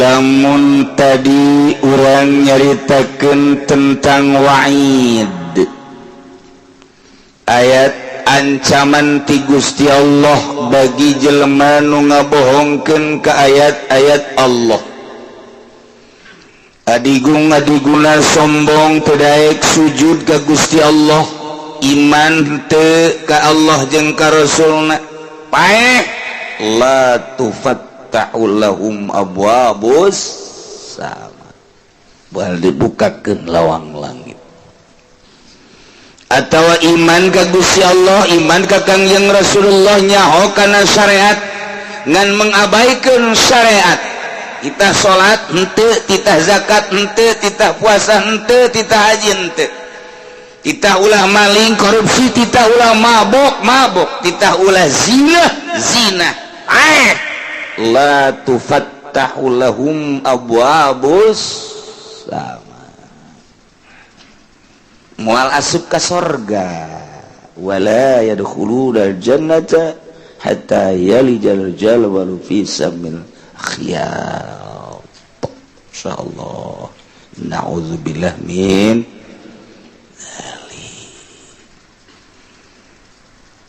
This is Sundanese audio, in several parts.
Lamun tadi urang nyaritakeun tentang wa'id, ayat ancaman ti Gusti Allah bagi jelema nu ngabohongkeun ka ayat-ayat Allah, adigung adiguna sombong, teu daek sujud ka Gusti Allah, iman teu ka Allah jeung ka Rasulna, paeh, la tufattahu lahum abwabus sama, moal dibukakeun lawang langit. Atau iman ka Gusti Allah, iman ka Kangjeng Rasulullah, nyaho kana syariat ngan mengabaikan syariat, kita salat henteu, titah zakat henteu, titah puasa henteu, titah haji henteu, titah ulah maling korupsi, titah ulah mabok mabok, titah ulah zina zina, eh, la tufattahu lahum abwabus sama, moal asup ka sorga, wala yadkhuluna jannata hatta yalijal jamalu fi sammil khiyat. Insyaallah, na'udzubillah min dzalik.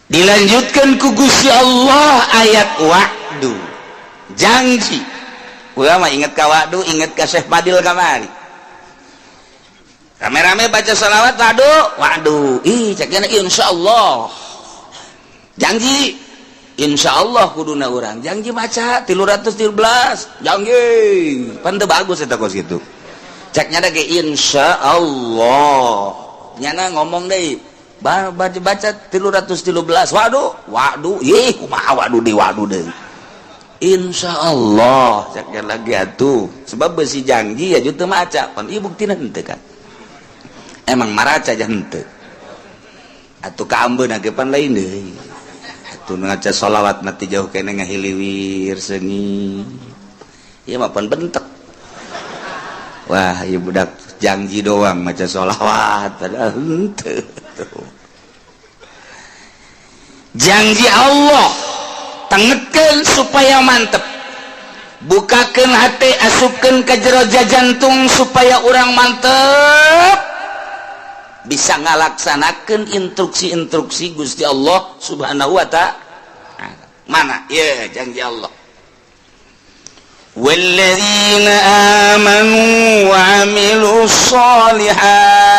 Dilanjutkan ku Gusti Allah ayat wa'du, janji. Ulama inget ka wa'du, inget ka Syekh Fadil kamari rame-rame baca sholawat, wa'du wa'du, ih, ceknya insyaallah, janji insyaallah. Kuduna urang janji maca 313 janji pan teu bagus eta kos kitu. Ceknya da ge insyaallah, nyana ngomong deui, baca baca 313 wa'du wa'du, ih, kumaha wa'du di wa'du deui? Insyaallah ceknya lagi atuh, sebab besi janji ya teu maca pan ieu buktina henteu kan, emang maraca aja henteu atuh, kaambeuna ge pan lain deui atuh. Ngaca sholawat mati jauh kene ngahiliwir seungit ieu mah pan bentek, wah, ieu budak janji doang maca sholawat padahal henteu. Janji Allah tengetkeun supaya mantep, bukakeun hati, asupkeun ke jero jantung supaya urang mantep bisa ngalaksanakeun instruksi-instruksi Gusti Allah Subhanahu wa Ta'ala. Mana ya janji Allah? والذين آمنوا وعملوا الصالحات.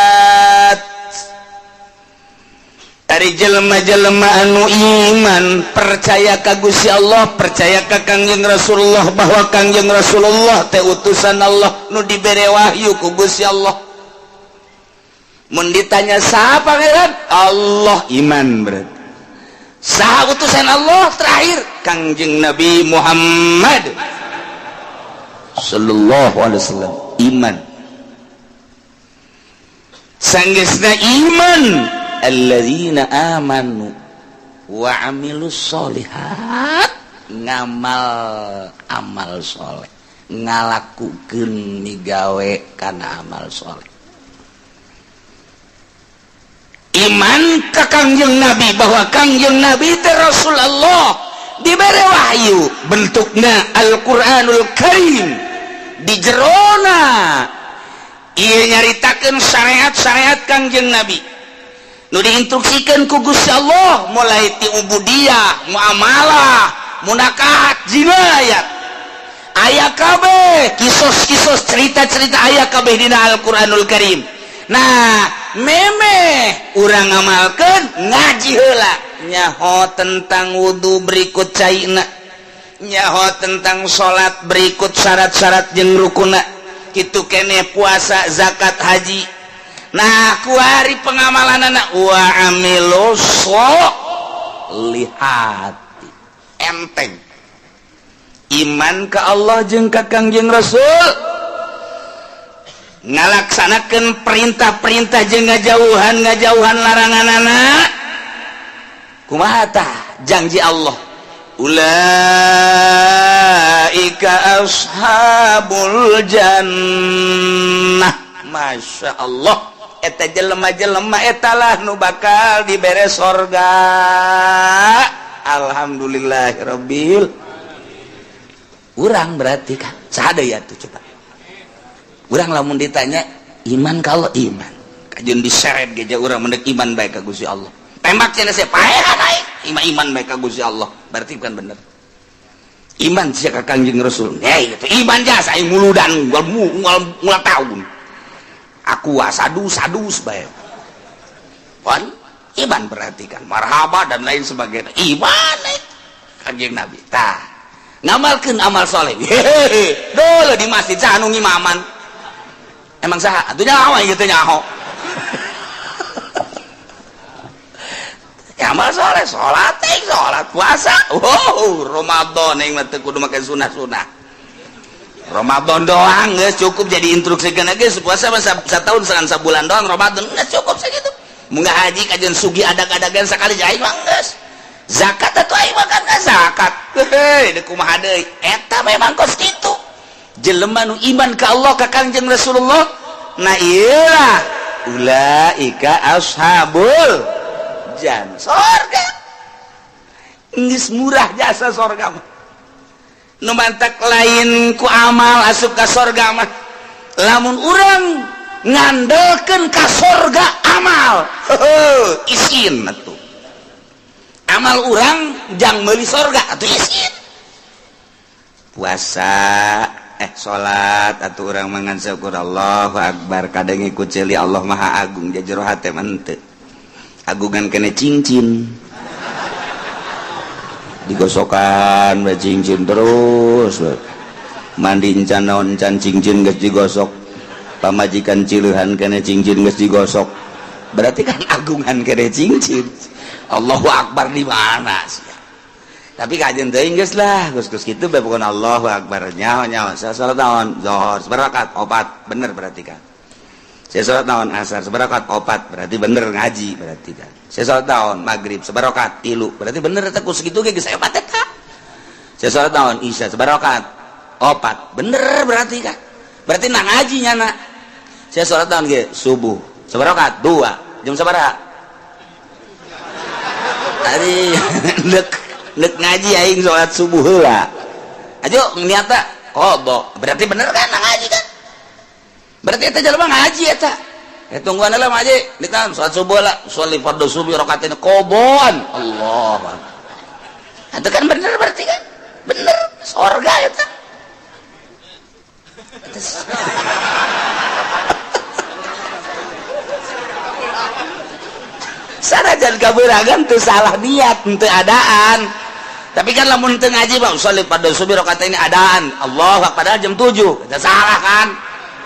Ari jelema-jelema anu iman, percaya ka Gusti Allah, percaya ka Kangjeng Rasulullah, bahwa Kangjeng Rasulullah teh utusan Allah nu dibere wahyu ku Gusti Allah. Mun ditanya siapa pangeran Allah, iman berarti. Saha utusan Allah terakhir? Kangjeng Nabi Muhammad sallallahu alaihi wasallam, iman. Sanggeusna iman, alladzina amanu wa amilus solihat, ngamal amal soleh, ngalakukeun migawe kana amal soleh, iman ka Kangjeng Nabi bahwa Kangjeng Nabi teh Rasulullah, dibere wahyu bentukna Al-Qur'anul Karim, di jerona ieu nyaritakeun syariat-syariat Kangjeng Nabi nu diinstruksikan ku Gusti Allah, mulai ti ubudiyah, muamalah, munakahat, jinayat, aya kabeh, kisos-kisos, cerita-cerita aya kabeh dina Al-Qur'anul Karim. Nah, memeh urang ngamalkeun, ngaji heula, nyaho tentang wudhu berikut caina, nyaho tentang salat berikut syarat-syarat jeung rukuna, kitu kene puasa, zakat, haji. Nah, kuari pengamalan anak wa amilu lihat enteng iman ke Allah jeung ka Kangjeng Rasul, ngalaksanakan perintah-perintah jeung ngajauhan ngajauhan larangan. Anak kumaha tah janji Allah? Ulaika ashabul jannah. Masya Allah, eta jelema-jelema etalah nu bakal dibere sorga. Alhamdulillahirabbil. Urang berarti kan saha deui atuh coba. Urang lamun ditanya iman kalau iman. Kajeun diseret ge urang mendek iman bae ka Gusti Allah. Tembak cenah sia paehan aing. Iman iman bae ka Gusti Allah. Berarti bukan bener. Iman sia ka Kangjeng Rasul. Hei, itu iman jasa aing muludan ngual tahun. Aku sadus sadus bae. Pon iman berarti kan marhaba dan lain sebagainya. Iman Kangjeng Nabi. Tah, ngamalkeun amal soleh. Hehehe, dulu di masjid saha nu ngimaman? Emang saha? Atuh nyaho aing teh nyaho. Ya, amal soleh, salat salat puasa. Wow, Ramadan aing mah teu kudu make sunah-sunah. Ramadan doang geus cukup jadi instruksikeun geus puasa mah satahun sabulan doang Ramadan geus cukup sakitu. Mun haji kajeun sugi adag-adagan sakali aing mah geus. Zakat atuh aing mah kan zakat. Heuh, deuk kumaha deui? Eta memang kos kitu. Jelema nu iman ka Allah ka Kangjeng Rasulullah, nah iyalah ulaika ashabul jannah. Sorga. Geus murah jasa sorga mah. Nu mantak lain ku amal asup ka sorga mah. Lamun urang ngandelkeun ka sorga amal, heuh, isin atuh. Amal urang jang meuli sorga atuh isin. Puasa salat atuh urang mangan syukur Allahu akbar kadang ikut ceuli Allah Maha Agung jero hate mah henteu. Agungan kene cincin. Digosokan we cincin terus. Mandi encan naon encan cincin geus digosok. Pamajikan cileuhan kene cincin geus digosok. Berarti kan agungan kene cincin. Allahu akbar di mana sih? Tapi kajian teuing geus lah, geus-geus kitu bae pokona Allahu akbar. Nyaho nyaho, saya salat naon? Zuhur, sabarakat opat, bener berarti kan. Saya salat naon? Asar, sabarakat opat, berarti bener ngaji berarti kan. Saya salat naon? Maghrib, sabarakat tilu, berarti bener eta ku sakitu ge geus hebat eta. Saya salat naon? Isya, sabarakat opat, bener berarti kan. Berarti nah ngaji nyana. Saya salat naon ge? Subuh, sabarakat dua, jam sabaraha? Tadi nek nek ngaji aing salat subuh heula. Ayo niatna qada. Berarti bener kan nah ngaji kan? Berarti eta jelema ngaji eta. Tungguan lah ngaji, ditam salat subuh lah, sholli fardhu subuh rakaatain qadaan. Allah. Itu kan bener berarti kan? Bener, sorga eta. Sanajan kabeuragan teu salah niat, teu adaan. Tapi kan lamun teu ngaji mah sholli fardhu subuh rakaatain adaan. Allah padahal jam 7. Eta salah kan?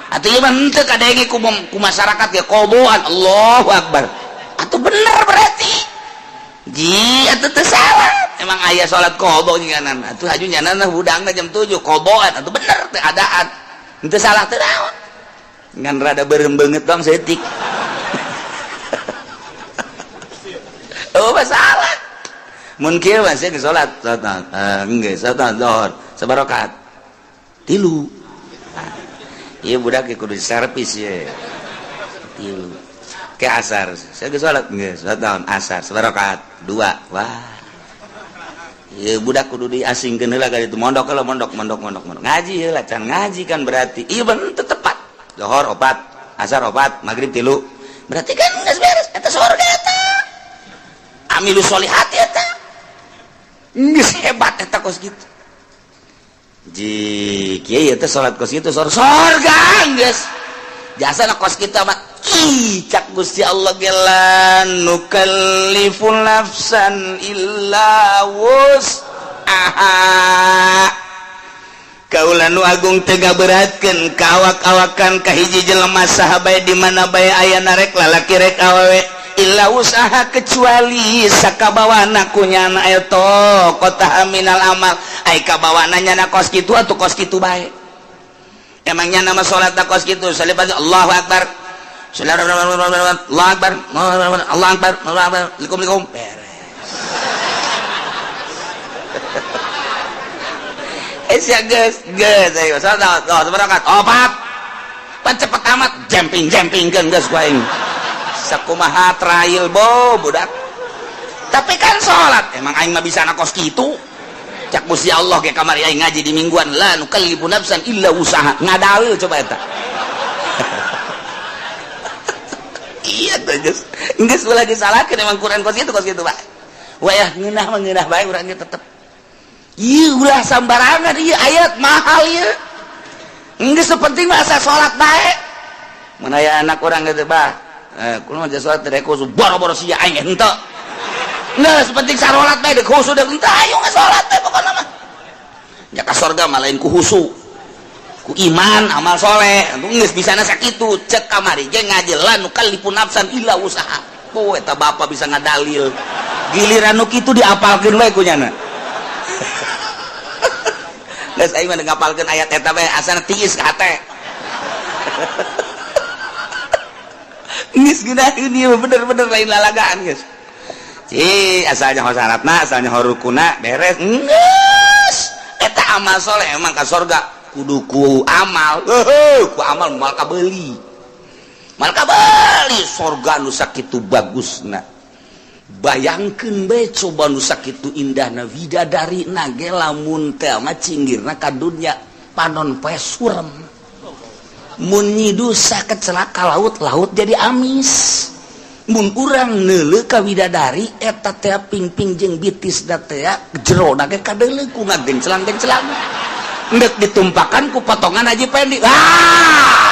Atuh ieu mah henteu kadenge ku masyarakat ge qadaan. Allahu akbar. Atuh bener berarti. Ji atuh teu salah. Emang aya salat qada nyanan. Atuh haju nyanan hudangna jam 7 qadaan. Atuh bener teu adaan. Henteu salah teu naon. Ngan rada beureum beungeut doang saeutik. Oh masalah. Mun kieu mah sia salat, salat geus salat zuhur, sabarakat. Tilu. Ieu budak kudu servis ye. Tilu. Ke asar, saya geus salat geus salat naon asar, sabarakat dua. Wah. Ieu budak kudu diasingkeun heula ka ditu mondok heula mondok mondok mondok mondok. Ngaji heula can ngaji kan berarti. Ieu bener tepat. Zuhur opat, asar opat, maghrib tilu. Berarti kan geus beres eta sorga eta. Amilu sholihat eta. Geus hebat eta kos kitu. Ji kieu teh salat kos kitu sorga geus. Jasana kos kitu mah ih cak Gusti Allah ge la nukallifu nafsan illa wus'aha. Kaula nu agung teu ngaberatkeun ka awak-awakan ka hiji jelema saha bae di mana bae ayana rek lalaki rek awewe illa usaha kecuali sakabawana ku nyana eta kota minal amal ai kabawana nyana kos kitu atuh kos kitu bae. Emang nyana mah salat kos kitu salibat Allahu akbar. Allahu akbar. Allahu akbar. Allahu akbar. Likum likum beres. Sia geus geus ayo salat sabarakat opat. Pan cepet amat jemping-jempingkeun geus ku aing. Sakumaha trail bo budak. Tapi kan salat emang aing mah bisa na kos kitu. Cak Gusti Allah ke kamari aing ngaji di mingguan, la nukallifu nafsan illa wusaha. Ngadalil coba eta. Iya tuh geus. Geus ulah disalahkeun emang Quran kos kitu Pak. Wayah ngeunah mah ngeunah bae urang ge tetep. Ieu ulah sambarangan ieu ayat mahal ieu. Geus penting mah asa salat bae. Mun aya anak urang geus bah, kulo mah salat teh khusus boro-boro sia aing henteu. Geus penting sarolat bae deuk khusus deuk henteu ayo salat teh pokona mah. Nya ka sorga mah lain ku khusu. Ku iman amal soleh geus bisana sakitu cek kamari ge ngaji la nukallifu nafsan illa wusaha. Oh eta bapa bisa ngadalil. Giliran nu kitu diapalkeun we ku nyana. Geus aing mah ngapalkeun ayat eta bae asana tiis ka hate. Geus geunaheun ieu bener-bener lain lalagaan geus. Ci asalnya ho syaratna, asalnya ho rukuna beres. Geus eta amal soleh emang ka sorga kudu ku amal. Ku amal moal kabeuli. Moal kabeuli sorga nu sakitu bagusna. Bayangkeun bae coba nu sakitu indahna widadarina ge lamun teh mah cinggirna ka dunya panon poe surem. Mun nyidusa kecelaka laut, laut jadi amis. Mun urang neuleuh ka widadari eta teh pingping jeung bitis da teh jerona ge kadeuleuh ku ngagenclang-genclang. Ndek ditumpakan ku potongan Haji Pendi. Ah!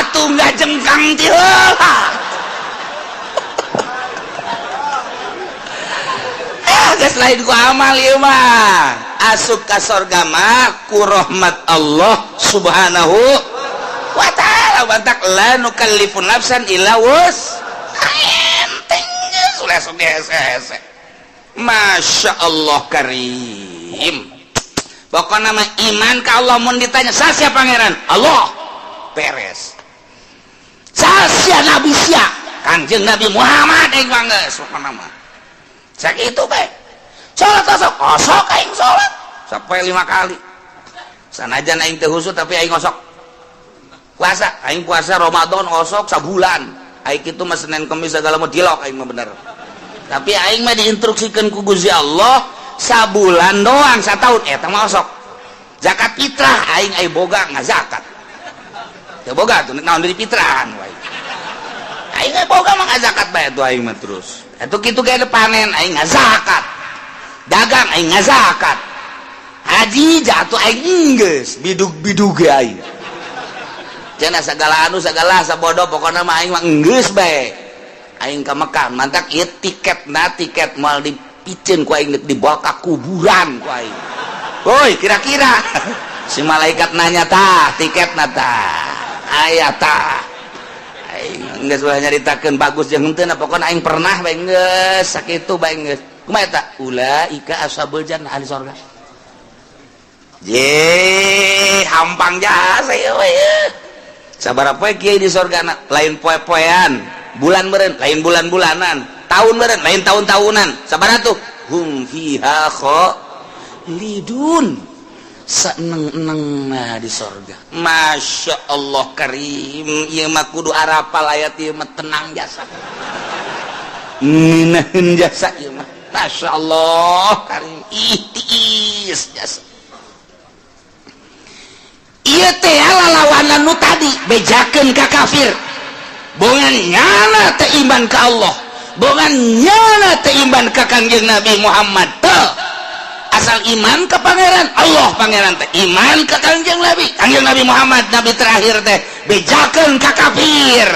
Atuh ngajengkang ti heula. Ah, geus lain ku amal ieu mah. Asup ka sorga mah ku rahmat Allah Subhanahu wa ta'ala. Bantak la nukallifu nafsan illa wus. Enteng geus ulah sok hese-hese. Masya Allah karim. Pokokna mah iman ka Allah mun ditanya sasia pangeran? Allah. Beres. Sasia nabi sia? Kangjeng Nabi Muhammad aing mah geus pokona mah. Sakitu bae. Salat osok, osok aing salat sampai 5 kali. Sanajan aing teu khusyuk tapi aing osok. Puasa, aing puasa Ramadan osok sabulan. Aing kitu mah Senin Kemis segala mah dilok aing mah bener. Tapi aing mah diinstruksikeun ku Gusti Allah sabulan doang satahun eta mah osok. Zakat fitrah aing ai boga ngazakat. Teu boga tuh naon dari fitrahan wae. Aing ai boga mah ngazakat bae tuh aing mah terus. Eta kitu ge panen aing ngazakat. Dagang aing ngazakat. Haji jatuh aing geus bidug-bidug ge aing. Cenah sagala anu sagala sabodo pokona mah aing mah geus bae. Aing ka Mekah mantak ieu tiketna tiket moal dipiceun ku aing dibawa ka kuburan ku aing. Woi kira-kira si malaikat nanya tah tiketna tah aya tah. Aing geus ulah nyaritakeun bagus jeung henteu pokona aing pernah bae geus sakitu bae geus. Kumaha eta? Ulaika ashabul jannah ahli sorga. Ye, hampang jasa ieu we. Sabaraha poe kiai di sorgana? Lain poe-poean, bulan meureun, lain bulan-bulanan, tahun meureun, lain tahun-tahunan. Sabaraha tuh? Hum fiha khalidun. Saeneng-enengna di sorga. Masya Allah karim, ieu mah kudu arapal ayat ieu mah tenang jasa. Ngeunaheun jasa ieu mah. Masya Allah karim, ih tiis jasa. Ieu teh lalawanan nu tadi bejakeun ka kafir. Bongan nyana teh iman ka Allah, bongan nyana teh iman ka Kangjeng Nabi Muhammad teh. Asal iman ka pangeran Allah, pangeran teh iman ka Kangjeng Nabi, Kangjeng Nabi Muhammad nabi terakhir teh bejakeun ka kafir.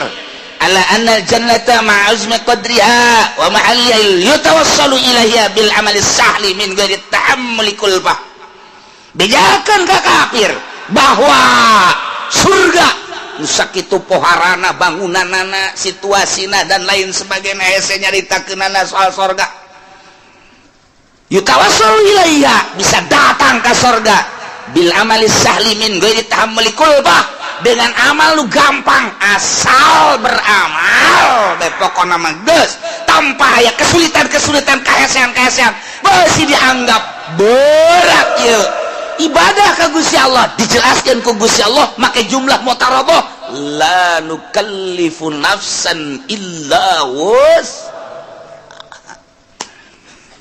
Ala anna jannata ma'azmi qadriha wa mahalliha yutawassalu ilaiha bil amali sahli min ghairi ta'ammuli kulfah. Bejakeun ka kafir bahwa surga nu sakitu poharana, bangunanana, situasina dan lain sebagainya hese nyaritakeunana soal sorga. Yutawassalu ilaiha bisa datang ke sorga bil amali sahli min ghairi ta'ammuli kulfah, dengan amal lu gampang asal beramal bae pokona mah geus tanpa aya kesulitan-kesulitan kahesean-kahesean beusi dianggap berat ieu ibadah ka Gusti Allah. Dijelaskeun ku Gusti Allah make jumlah mutarabah la nukallifu nafsan illa wus.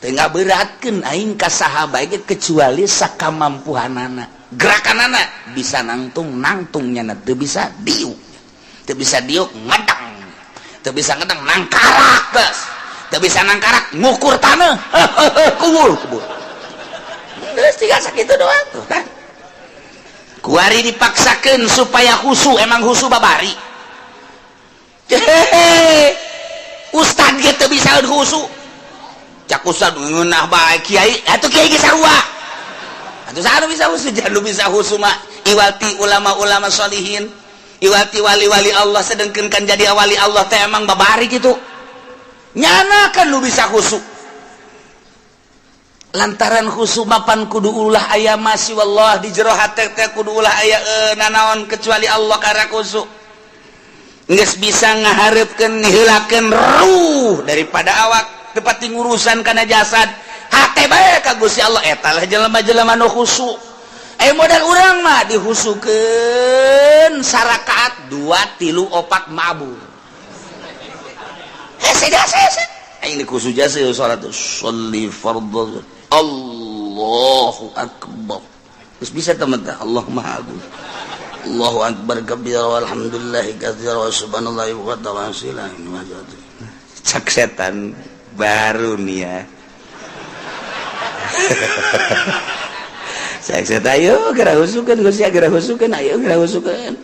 Teu ngaberatkeun aing ka saha bae ge kecuali sakamampuhanana. Gerakanana bisa nangtung nangtung nyana, teu bisa diuk. Teu bisa diuk ngedang. Teu bisa ngedang nangkarak geus. Teu bisa nangkarak ngukur taneuh. Kubur kubur. Geus tinggal sakitu doang tuh kan. Kuari dipaksakeun supaya khusu, emang khusu babari. Hehehe. Ustad ge teu bisa khusu. Cak ustad ngeunah bae kiai, atuh kiai ge sarua. Atuh saha nu bisa khusu? Jangan bisa khusu mah iwati ulama-ulama sholihin, iwati wali-wali Allah, sedengkeun kan jadi wali Allah teh emang babari gitu. Nyana kan nu bisa khusu. Lantaran khusu mapan kudu ulah aya masih wallah di jero hate teh kudu ulah aya nanaon kecuali Allah karena khusu. Geus bisa ngahareupkeun ngiheulakeun ruh daripada awak tepati ngurusan kana jasad. Hate bae ka Gusti Allah eta lah jelema-jelema nu khusu. Modal urang mah dihusukeun sarakaat 2 3 4 mabur. Hese hese. Aing dikhusu jasa salat sholli fardhu. Allahu akbar. Terus bisa teman teh Allah Maha Agung. Allahu akbar kabira walhamdulillahi katsira wa subhanallahi wa ta'ala. Cak setan baru nih ya. Cak setan ayo geura husukeun Gusti geura husukeun ayo geura husukeun.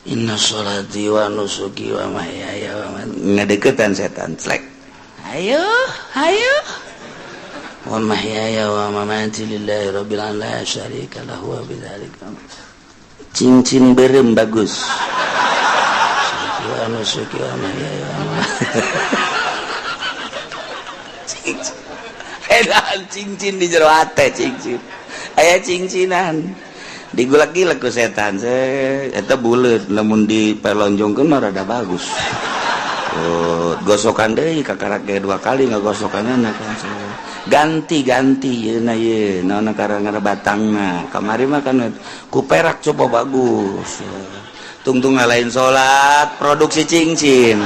Inna sholati wa nusuki wa mahyaya wa mamati. Ngadeukeutan setan slek. Ayo, ayo. Wa mahyaya wa mamati lillahi rabbil alamin la syarika lahu wa bidzalika. Cincin berem bagus. Wa nusuki wa mahyaya wa mamati. Cincin. Edan cincin di jero hate cincin. Aya cincinan. Digulak-gilak ku setan eta buleut lamun dipelonjongkeun mah rada bagus. Oh, gosokan deui kakarak ge 2 kali ngagosokanna kan. Ganti-ganti yeuna ye naon karang batangna. Kamari mah kan ku perak coba bagus. Tungtung lain salat produksi cincin.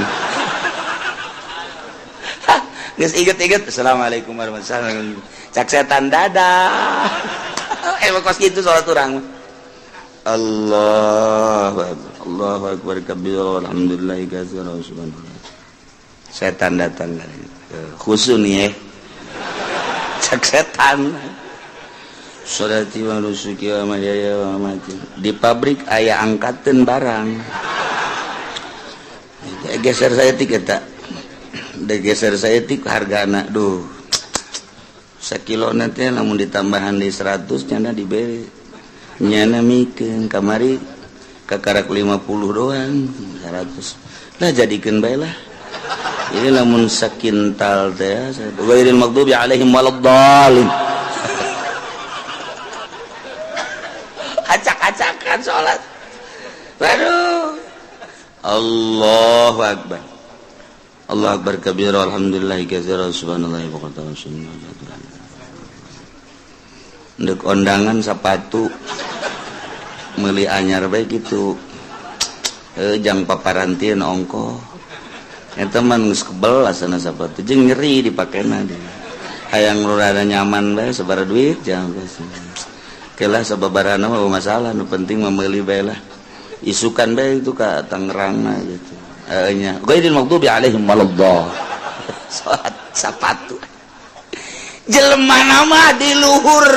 Geus inget-inget assalamualaikum warahmatullahi wabarakatuh. Cak setan dadah. Emang kos kitu salat urang. Allahu akbar. Allahu akbar kabira walhamdulillahi katsira wa subhanallah. Setan datang khusu nih ya. Cak setan. Sholati wa nusuki wa mahyaya wa mamati. Di pabrik aya angkateun barang. Geser saya tik eta. Geser saya tik hargana duh. Sakilo nanti lamun ditambahan di 100 nyana diberi. Nyana mikeun kamari kakarak 50 doang 100 lah jadikeun bae lah. Ini lamun sakintal teh ghairil maghdubi alaihim waladdallin. Acak-acakan salat. Waduh. Allahu akbar. Allahu akbar kabira alhamdulillah katsira subhanallahi wa bihamdihi. Ndek ondangan sepatu meuli anyar bae kitu. Jang paparantieun ongkoh. Eta mah geus kebel asana sepatu jeung nyeri dipakena dia. Hayang rada nyaman bae sabaraha duit jangan geus. Kelah sababarana mah masalah nu penting mah meuli bae lah. Isukan bae itu ka Tangerangna gitu. Heeh nya. Ghairil maghdubi alaihim waladdallin. Salat sapatu. Jelema nama di luhur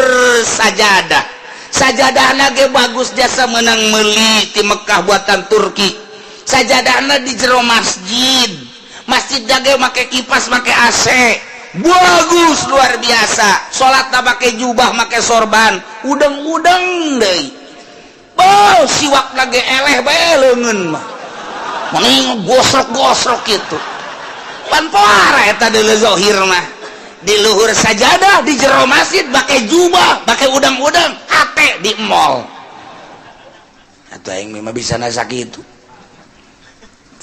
sajadah. Sajadahna ge bagus jasa menang meuli ti Mekah buatan Turki. Sajadahna di jero masjid. Masjid ge make kipas, make AC. Bagus luar biasa. Salatna make jubah, make sorban, udeng-udeng deui. Oh, siwakna ge eleh bae leungeun mah. Mending gosrok-gosrok kitu. Pan poara eta deuleu zahir mah. Di luhur sajadah di jero masjid pakai jubah, pakai udang-udang, hate di mall. Atuh aing mah bisa nasa kitu.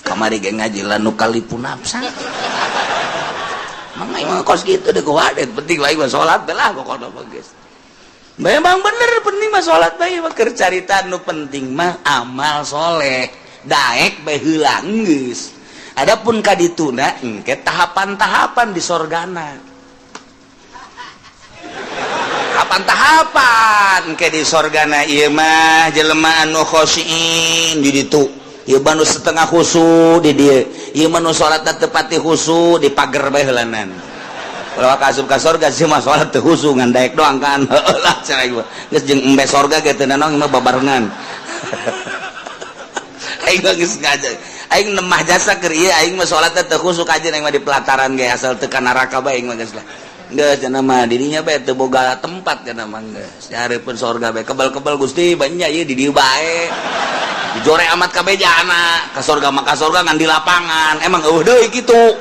Kamari ge ngaji la nu kalipu nafsa. Mang aing mah kos kitu deui kuwadet, penting lain mah salat bae lah pokona mah geus. Memang bener penting mah salat bae mah keur carita nu penting mah amal soleh. Daek bae heula geus. Adapun kadituna engke tahapan-tahapan di sorgana. Tahapan-tahapan ke di sorgana ieu mah jelema anu khosyin di ditu. Ieu mah nu setengah khusu di dieu. Ieu mah nu salatna teu pati khusu di pager bae heulanan. Kalau ka asup ka sorga sih mah salat teu khusu ngan daek doang kan. Heueuh lah cenah ieu. Geus jeung embe sorga ge teu nanaon mah babarengan. Aing mah geus ngaja. Aing nemah jasa keur ieu aing mah salat teu khusu kajeun aing mah di pelataran ge asal teu ka neraka bae aing mah geus lah. Geus cenah mah dirinya bae teu boga tempat cenah mah geus. Dihareupeun sorga bae kebal-kebal Gusti banyak ieu di dieu bae. Dijore amat kabeh jana ka sorga mah ka sorga ngan di lapangan. Emang eueuh deui kitu.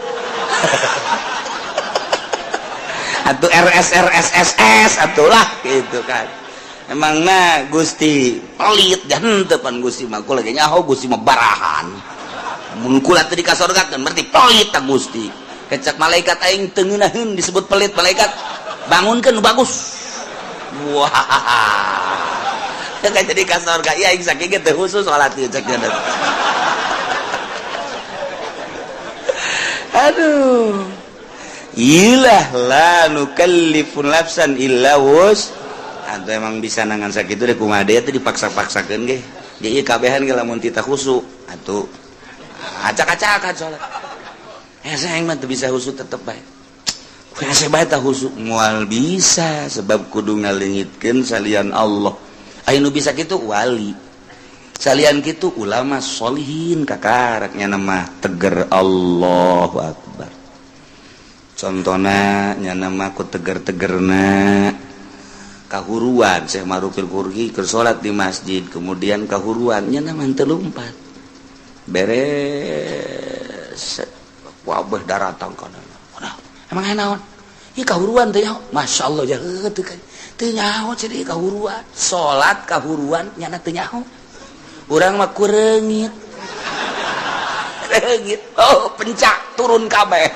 Atuh RS RS SS atuh lah gitu kan. Emang na Gusti pelit jangan tepan Gusti mah kula ge nyaho Gusti mah barahan. Mun kula teu dikasorgakeun berarti pelit ta Gusti. Kecak malaikat aing teu ngeunaheun disebut pelit malaikat. Bangunkeun nu bagus. Wah. Teu jadi ka sorga ieu aing sakieu ge teu khusus salat ieu cek nya. Aduh. Ilah la nukallifu nafsan illa wus. Atau emang bisa nangan sakitu deh kumaha deui teh dipaksa-paksakeun ge. Ge ieu kabehan ge lamun tita khusu atuh acak-acakan salat. Hese aing mah teu bisa khusu tetep bae. Hese bae tah khusu moal bisa sebab kudu ngaleungitkeun salian Allah. Aya nu bisa kitu wali. Salian kitu ulama sholihin kakaraknya nama teger Allahu Akbar. Contohna nya nama ku teger-tegerna kahuruan Syekh Marufil Qurhi keur salat di masjid kemudian kahuruan nya nama teu lumpat beres wabah daratang kana. Emang aya naon? Ieu kahuruan teh nyaho. Masyaallah ja heuh teu teu nyaho ceuk kahuruan. Salat kahuruan nyana teu nyaho. Urang mah kureungit. Reungit. Oh, pencak turun kabeh.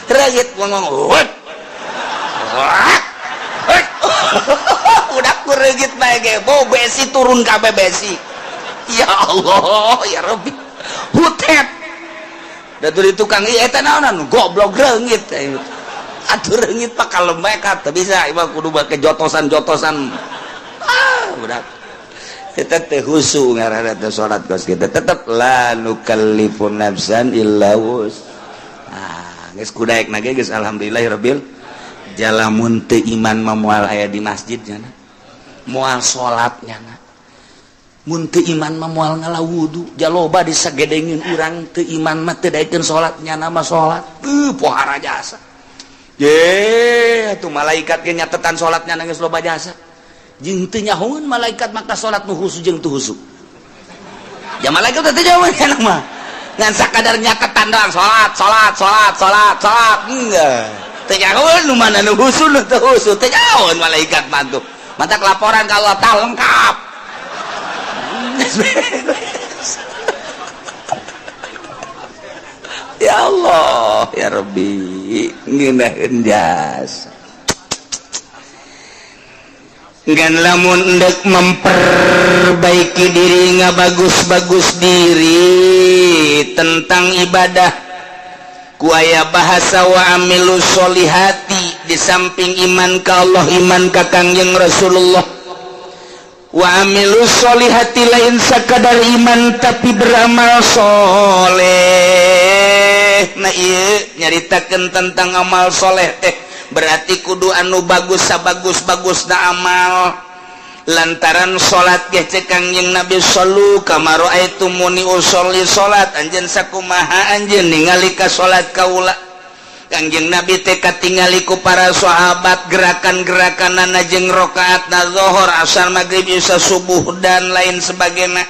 Reungit ngomong. Udah kureungit bae ge, bau besi turun kabeh besi. Ya Allah, ya Rabbi. Hutet. Da di tukang ieu eta naonan goblok reungit. Atuh reungit pak kalemekat teu bisa ieu mah kudu make jotosan-jotosan. Ah, udah. Kita teh khusu ngaranna teh salat kos kita tetep la nukallifu nafsan illa wus. Ah, geus kudaekna ge geus alhamdulillahirabbil jalamun teu iman mah moal aya di masjid nya. Moal salat nya. Mun teu iman mah moal ngala wudu jaloba disagedengin urang teu iman mah teu daekeun salat nyana mah salat teu pohara jasa. Ye atuh malaikat ge nyatetan salat nyana geus loba jasa. Jeung teu nyahoeun malaikat maka salat nu khusu jeung teu khusu. Ya malaikat teh teu nyahoeun nyana mah. Ngan sakadar nyatetan doang salat salat salat salat salat enggak. Teu nyahoeun nu mana nu khusu nu teu khusu teu nyahoeun malaikat mah tuh. Matak laporan ka Allah tah lengkap. Ya Allah, ya Rabbi, ngeunaheun jasa. Ngan lamun endek memperbaiki diri ngabagus-bagus diri tentang ibadah ku aya bahasa wa amilu sholihati di samping iman ka Allah iman ka Kangjeng Rasulullah. Wa amilu sholihati lain sakadar iman tapi beramal soleh. Nah ieu nyaritakeun tentang amal soleh teh berarti kudu anu bagus sabagus-bagusna amal. Lantaran salat ge cek Kangjeng Nabi sallu kama raaitumuni usolli salat anjeun sakumaha anjeun ningali ka salat kaula. Kangjeng Nabi teh katingali ku para sahabat gerakan-gerakanana jeung rakaatna zuhur, asar, maghrib, isya, subuh dan lain sebagainya.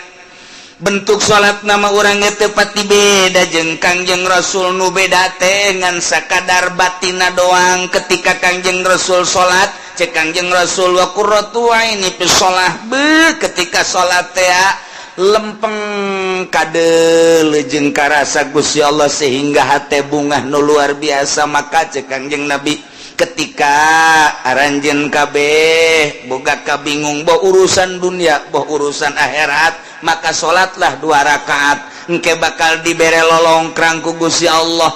Bentuk salat nama urang teh pati beda jeung Kangjeng Rasul nu beda teh ngan sakadar batina doang. Ketika Kangjeng Rasul salat cek Kangjeng Rasul wa qurratu aini fi shalah be ketika salat teh lempeng kadeuleu jeung karasa Gusti Allah sehingga hate bungah nu luar biasa. Maka cek Kangjeng Nabi ketika aranjeun kabeh boga kabingung boh urusan dunia boh urusan akhirat maka salatlah 2 rakaat engke bakal dibere lolongkrang ku Gusti Allah.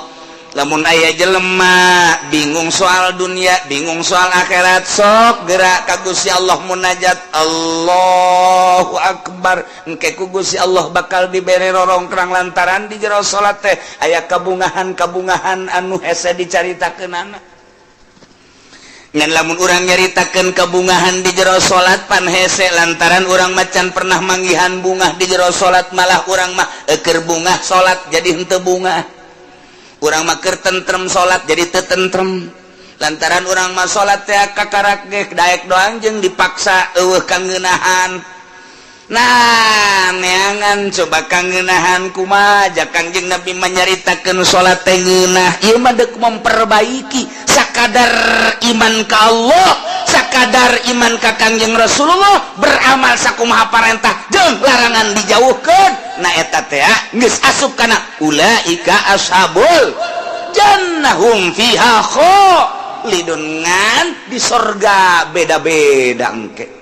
Lamun aya jelema bingung soal dunia, bingung soal akhirat, sok gerak ka Gusti Allah munajat. Allahu akbar, engke ku Gusti Allah bakal dibere rorongkrang lantaran di jero salat teh aya kabungahan-kabungahan anu hese dicaritakeunana. Ngan lamun urang nyaritakeun kabungahan di jero salat pan hese, lantaran urang macan pernah manggihan bungah di jero salat, malah urang mah eker bungah salat jadi henteu bungah. Urang mah keur tentrem salat jadi teu tentrem, lantaran urang mah salat teh kakarak ge daek doang jeung dipaksa, eueuh kangeunahan. Nah, neangan coba kangeunahan kumaha? Ja Kangjeng Nabi menyaritakeun salat teh ngeunah. Ieu mah deuk memperbaiki sakadar iman ka Allah, sakadar iman ka Kangjeng Rasulullah, beramal sakumaha parentah jeung larangan dijauhkeun. Nah, eta teh geus asup kana ulaika ashabul jannah hum fiha khalidun. Ngan di sorga beda-beda engke.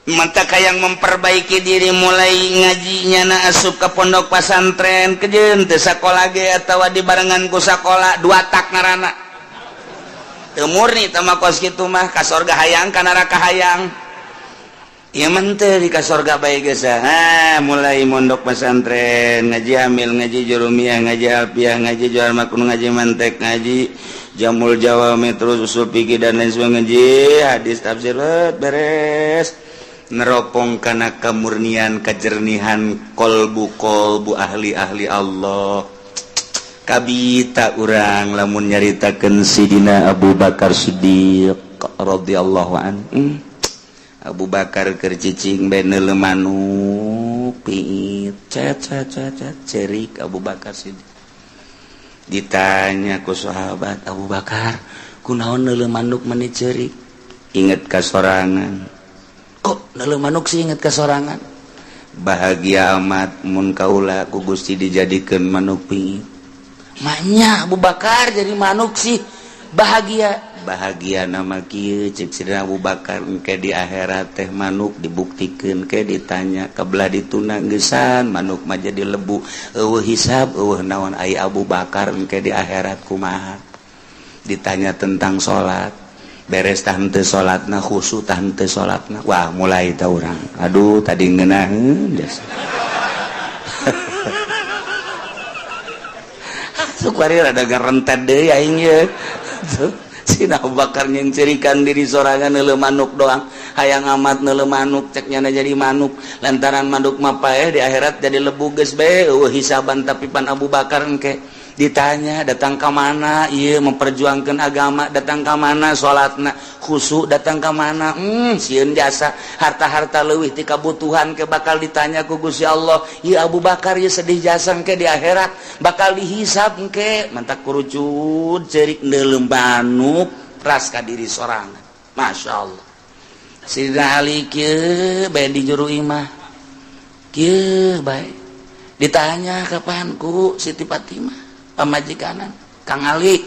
Mantap yang memperbaiki diri mulai ngajinya na asup ke pondok pesantren kejeun teu sakola ge atawa dibarengan ku sakola dua tak ngarana teu murni teh mah. Kos kitu mah ka sorga hayang, ka neraka hayang. Ieu mah teu di ka sorga bae geus. Ah, mulai mondok pesantren, ngaji amil, ngaji jurumiyah, ngaji alfiah, ngaji jual makun, ngaji mantek, ngaji jamul jawami, terus usul fikih dan lain sebagainya, ngaji hadis, tafsir, beres, neropong kana kemurnian, kejernihan kolbu kolbu ahli-ahli Allah. Kabita urang lamun nyaritakeun Sidina Abu Bakar Siddiq radhiyallahu an. Abu Bakar keur cicing bae neuleu manuk piit, cet cet cet cet, cerik Abu Bakar Siddiq. Ditanya ku sahabat, "Abu Bakar, kunaon neuleu manuk meni cerik?" "Inget ka sorangan." "Kok neuleu manuk sih inget ka sorangan?" "Bahagia amat mun kaula ku Gusti dijadikeun manuk piit." "Maknya Abu Bakar jadi manuk sih bahagia?" "Bahagia nama kieu," cek Sidina Abu Bakar, "engke di akhirat teh manuk dibuktikeun ke ditanya kebelah dituna geusan manuk mah jadi lebu, eueuh hisab, eueuh naon. Ai Abu Bakar engke di akhirat kumaha? Ditanya tentang salat, beres tah henteu salatna, khusyuk tah henteu salatna." Wah, mulai tah urang, aduh, tadi ngeunaheun jasa. Sukwari rada gerentet deui aing ye. Sina Abu Bakar nyengcerikan diri sorangan, neuleu manuk doang, hayang amat neuleu manuk, cek nyana jadi manuk lantaran manuk mah paeh, di akhirat jadi lebu, geus bae eueuh hisaban. Tapi pan Abu Bakar engke ditanya datang ke mana iya memperjuangkan agama, datang ke mana salatna khusyuk, datang ke mana, sieun jasa harta-harta leuwih ti kabutuhan ke bakal ditanya ku Gusti Allah. Ieu Abu Bakar ieu sedih jasa, engke di akhirat bakal dihisab engke. Mantak kurucut cerik neuleu manuk ras ka diri sorangan. Masya Allah. Sidina Ali kieu bae di juru imah kieu bae, ditanya kapan ku Siti Fatimah pamajikanan, "Kang Ali,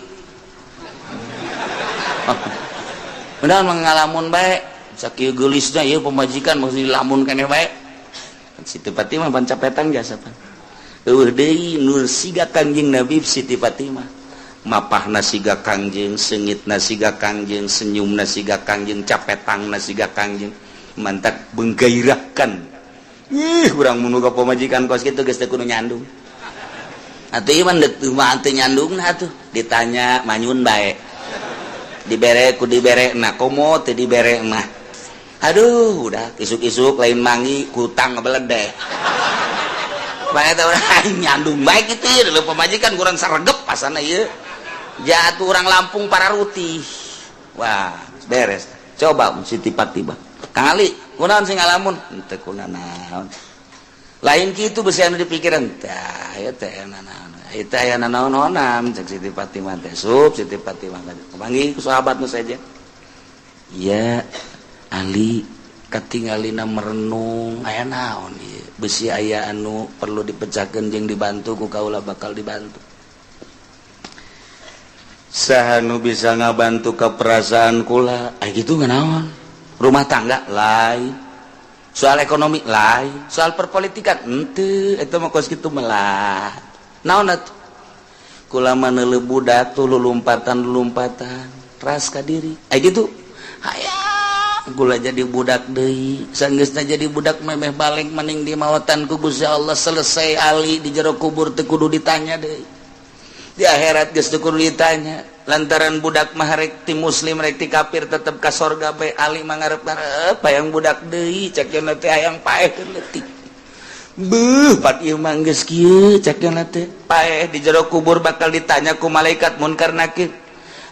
benar mengalamun bae sakieu geulisna ieu pamajikan, maksud lamun keneh bae?" Siti Fatimah pan capetan jasa pan eueuh deui nur siga Kangjeng Nabi. Siti Fatimah mapahna siga Kangjeng, seungitna siga Kangjeng, senyumna siga Kangjeng, capetangna siga Kangjeng. Mantak menggairahkan. Ih, urang mun ka pamajikan kos kitu geus teu kudu nyandung atuh. Ieu mah deuk mah teu nyandungna atuh. Ditanya manyun bae, dibere ku dibere nah, komo teu dibere mah aduh, udah isuk-isuk lain mangi kutang ngebeledeh bae teh. Urang nyandung bae kitu ieu pamajikan kurang saregep pasana ieu jatuh orang Lampung para rutih. Wah, beres. Coba Siti Fatimah, "Kang Ali, kunaon sing ngalamun?" "Henteu kunanaon." "Lain kitu, besi anu dipikiran tah ieu teh naon ieu teh, aya nanaon-naonan," cek Siti Fatimah teh. Sup Siti Fatimah kepanggih ku sahabat nu saja, "Ya Ali, katingalina merenung, aya naon ieu? Besi aya anu perlu dipecahkeun jeung dibantu ku kaula, bakal dibantu." "Saha nu bisa ngabantu ke perasaan kula?" "Ah, gitu naon? Rumah tangga lain, soal ekonomi lain, soal perpolitikan henteu, eta mah kos kitu melah. Naon atuh?" Kulama neuleuh budak tuh lulumpatan-lulumpatan ras ka diri. Ai kitu. Hayang gula jadi budak deui. Sanggeusna jadi budak memeh balik maning di mawatan ku Gusti Allah selesai ali di jero kubur teu kudu ditanya deui. Di akhirat geus teu kudu ditanya. Lantaran budak mah rek ti muslim rek ti kafir tetep ka sorga bae ali mah ngarep-ngarep hayang budak deui cek cenah teh hayang paeh leutik. Beuh pat ieu mah geus kieu cek cenah teh paeh di jero kubur bakal ditanya ku malaikat munkar nakir.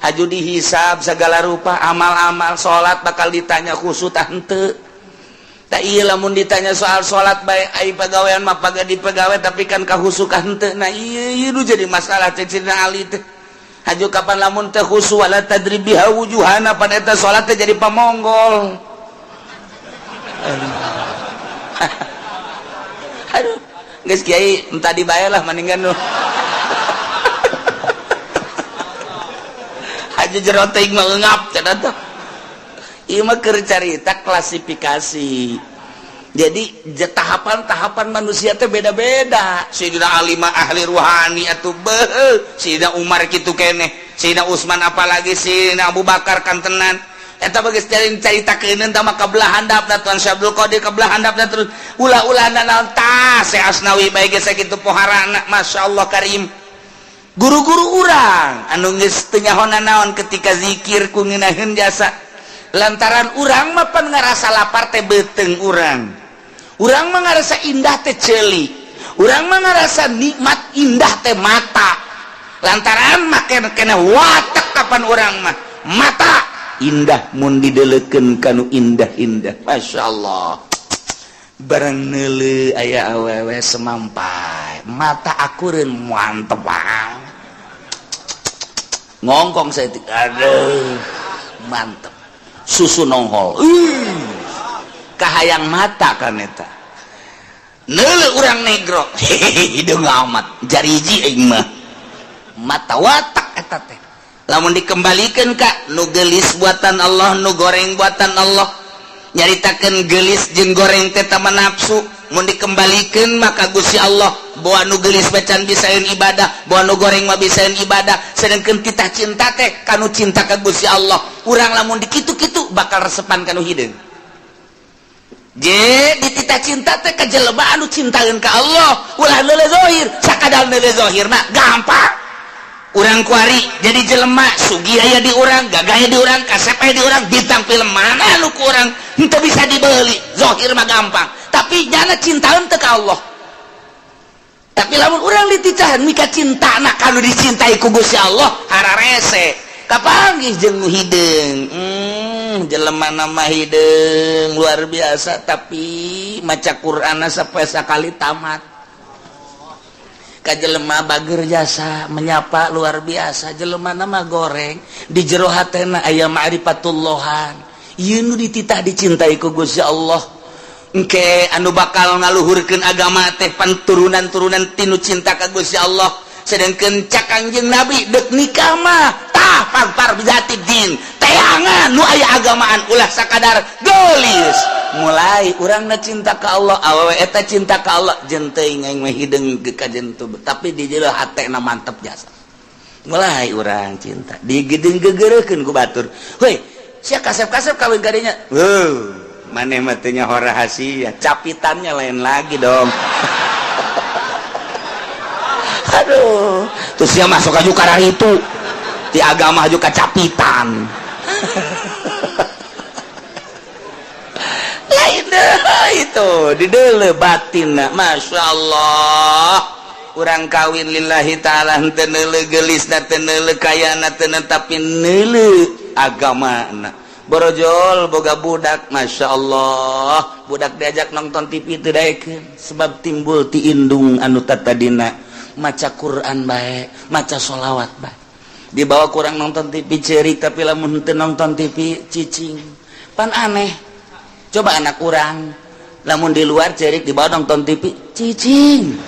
Haju dihisab segala rupa amal-amal salat bakal ditanya khusus tah henteu. Tah ieu lamun ditanya soal salat bae ai pagawean mah paga dipegawe tapi kan kahusu ka henteu. Nah ieu ieu nu jadi masalah cek Sidina Ali teh. Haju kapan lamun teh khusu wala tadrib biha wujuhana pan eta salat teh jadi pamonggol. Aduh, geus kiai entah dibayar lah mendingan nu. Haju jero teuing mah eungap cenah teh. Ieu mah keur carita klasifikasi. Jadi tahapan-tahapan manusia teh beda-beda. Sayyidina Ali mah ahli ruhani atuh beuh, Sayyidina Umar kitu keneh, Sayyidina Utsman apalagi Sayyidina Abu Bakar kantenan. Eta bagus caritakeun tah mah kabelah handapna Tuan Syekh Abdul Qadir kabelah handapna terus ulah-ulah naon tah Syekh Asnawi bae geus sakitu poharana masyaallah karim. Guru-guru urang anu geus teu nyaho naon ketika zikir ku ngeunaheun jasa. Lantaran urang mah pan ngarasa lapar teh beuteung urang. Urang mah ngarasa indah teh ceuli. Urang mah ngarasa nikmat indah teh mata. Lantaran mah kena watak kapan urang mah mata indah mun didelekeun kanu indah-indah. Masyaallah. Barang neuleuh aya awewe semampai, mata akureun mantep banget. Ngongkong saya aduh mantep. Susu nonghol. Kahayang mata kan eta. Neuleuh urang negro. Hideung amat jariji aing mah. Mata watak eta teh. Lamun dikembalikeun ka nu geulis buatan Allah, nu goreng buatan Allah. Nyaritakeun geulis jeung goreng teh tama nafsu. Mun dikembalikeun maka Gusti Allah bawa nu geulis bacan bisaeun ibadah, bawa nu goreng mah bisaeun ibadah. Sedangkeun titah cinta teh kanu cinta ka Gusti Allah. Urang lamun dikitu-kitu bakal resepan kanu hideung. Je dititah cinta teh ka jelema anu cintaeun ka Allah, ulah neuleuh zahir, sakadar neuleuh zahir mah gampang. Urang kuari jadi jelema sugih aya di urang, gagah aya di urang, kasep aya di urang, bintang film mana nu ku urang henteu bisa dibeli, zahir mah gampang. Tapi nyana cintaeun teu ka Allah. Tapi lamun urang dititahan mika cintana kanu dicintai ku Gusti Allah, hararese. Kapanggih jeung nu hideung. Jelema nama hideung luar biasa tapi maca Qur'anna sapoe sakali tamat. Ka jelema bager jasa menyapa luar biasa, jelema nama goreng di jero hatena aya ma'rifatullahan. Ieu nu dititah dicintai ku Gusti Allah. Engke anu bakal ngaluhurkeun agama teh pan turunan-turunan tinu cinta ka Gusti Allah. Sedangkeun cak Kangjeng Nabi deuk nikah mah tah pagpar bijati din teangan nu aya agamaan ulah sakadar geulis. Mulai urangna cinta ka Allah, awewe eta cinta ka Allah, jeung teuing aing mah hideung ka jentu tapi di jero hatena mantep jasa. Mulai urang cinta digedeng gegereukeun ku batur. Heuy, sia kasep-kasep kawin kadinya. Heuh, maneh mah teu nyaho rahasia, capitannya lain lagi dong. Aduh, terus dia masuk aja karena itu di agama juga capitan. Lain deh itu di deuleu batinna, masya Allah. Urang kawin lillahi ta'ala henteu neuleuh geulisna, teu neuleuh kayana, teu tapi neuleuh agamana. Borojol boga budak, masya Allah. Budak diajak nonton TV teu daekeun sebab timbul ti indung anu tatadina maca Quran bae, maca sholawat bae. Dibawa kurang nonton TV cerik tapi lamun henteu nonton TV cicing. Pan aneh. Coba anak urang lamun di luar cerik dibawa nonton TV cicing.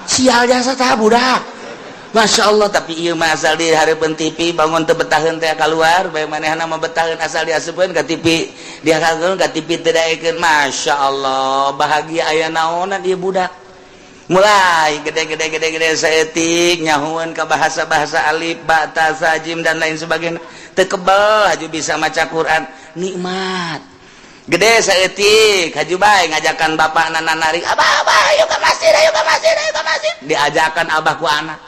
Sial jasa tah budak. Masya Allah, tapi ieu mah asal di hareupeun TV bangun teu betaheun teh kaluar bae manehna mah betaheun asal diasupkeun ka TV, dihakeun ka TV teu daekeun. Masya Allah, bahagia aya naonan ieu budak. Mulai gede-gede gede-gede saeutik nyahueun ka bahasa-bahasa alif, ba, ta, sa, jim dan lain sebagainya. Teu kebel haju bisa maca Quran, nikmat. Gede saeutik haju bae ngajakan bapakna narik, "Abah, abah, ayo ke masjid, ayo ke masjid, ayo ke masjid." Diajakan abah ku anak.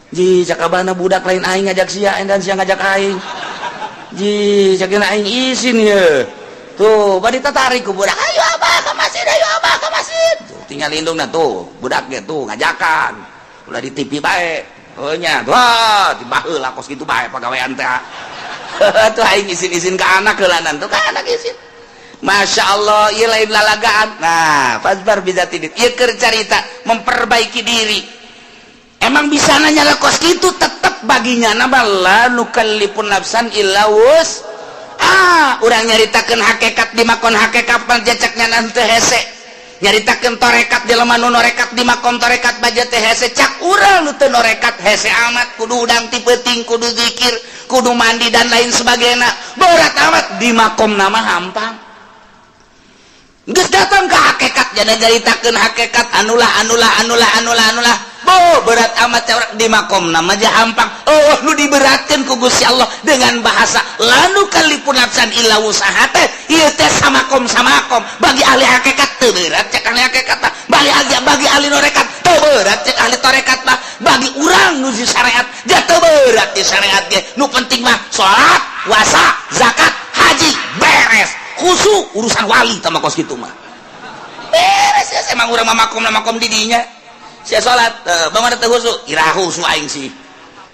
Ji, cak abahna, budak lain aing ngajak sia dan sia ngajak aing. Ji, cak aing isin ye. Tuh, bari tatarik ku budak, "Ayo abah ke masjid, ayo abah ke masjid." Tuh, tinggal indungna tuh, budak ge tuh ngajakan. Ulah di TV bae. Oh nya, wah, di baheula kos kitu bae pagawean teh. Tuh aing isin-isin ke anak heulanan tuh, ka anak isin. Masya Allah, ieu lain lalagaan. Nah, fazfar bidzatid. Ieu keur carita memperbaiki diri. Emang bisa nanya lah kos kitu, tetep baginya nama la nukallifun nafsan illa wus. Ah, urang nyaritakeun hakikat di makom hakikat jacaknya nanti hese. Nyaritakeun torekat di lemah nu norekat di makom torekat baja teh hese, cak urang nu teu norekat hese amat, kudu udang ti peuting, kudu zikir, kudu mandi dan lain sebagainya. Berat amat di makom nama hampang. Geus datang ke hakikat, jadi nyaritakeun hakikat anulah anulah anulah anulah anulah. Bo berat amat di makom nama aja hampang. Oh, nu diberatkan ku Gusti Allah dengan bahasa la nukallifun nafsan illa wus'aha teh ieu teh samakom samakom bagi ahli hakikat teu berat cek ahli hakikat mah, bagi ahli norekat teu berat cek ahli torekat mah, bagi urang nu di syariat ja teu berat di syariat ge. Nu penting mah salat, puasa, zakat, haji, beres. Khusu urusan wali tama kos kitu mah beres ya. Emang urang mah makom makom di dinya sia salat bagaimana teu khusu, irahu khusu aing sih.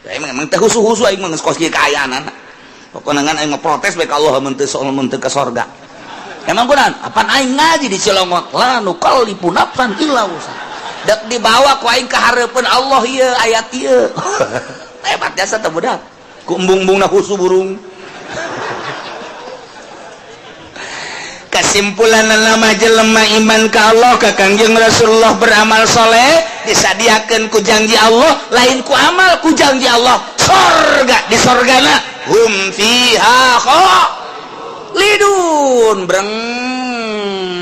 Ya, emang emang teu khusu khusu aing mah geus kos kieu kaayaan. Pokokna ngan aing mah protes bae ka Allah mun teu mun teu ka sorga. Emang kunaon? Apan aing ngaji di Cilongok, la nukallifu nafsan illa wus'aha. Dek dibawa ku aing ka hareupeun Allah ieu ayat ieu. Hebat jasa teh budak ku embung-embungna khusu burung. Kesimpulan nama jelema iman ka Allah, ka Kangjeng Rasulullah, beramal soleh, disadiakan ku janji Allah, lain ku amal, ku janji Allah sorga. Di sorgana hum fiha khalidun, breng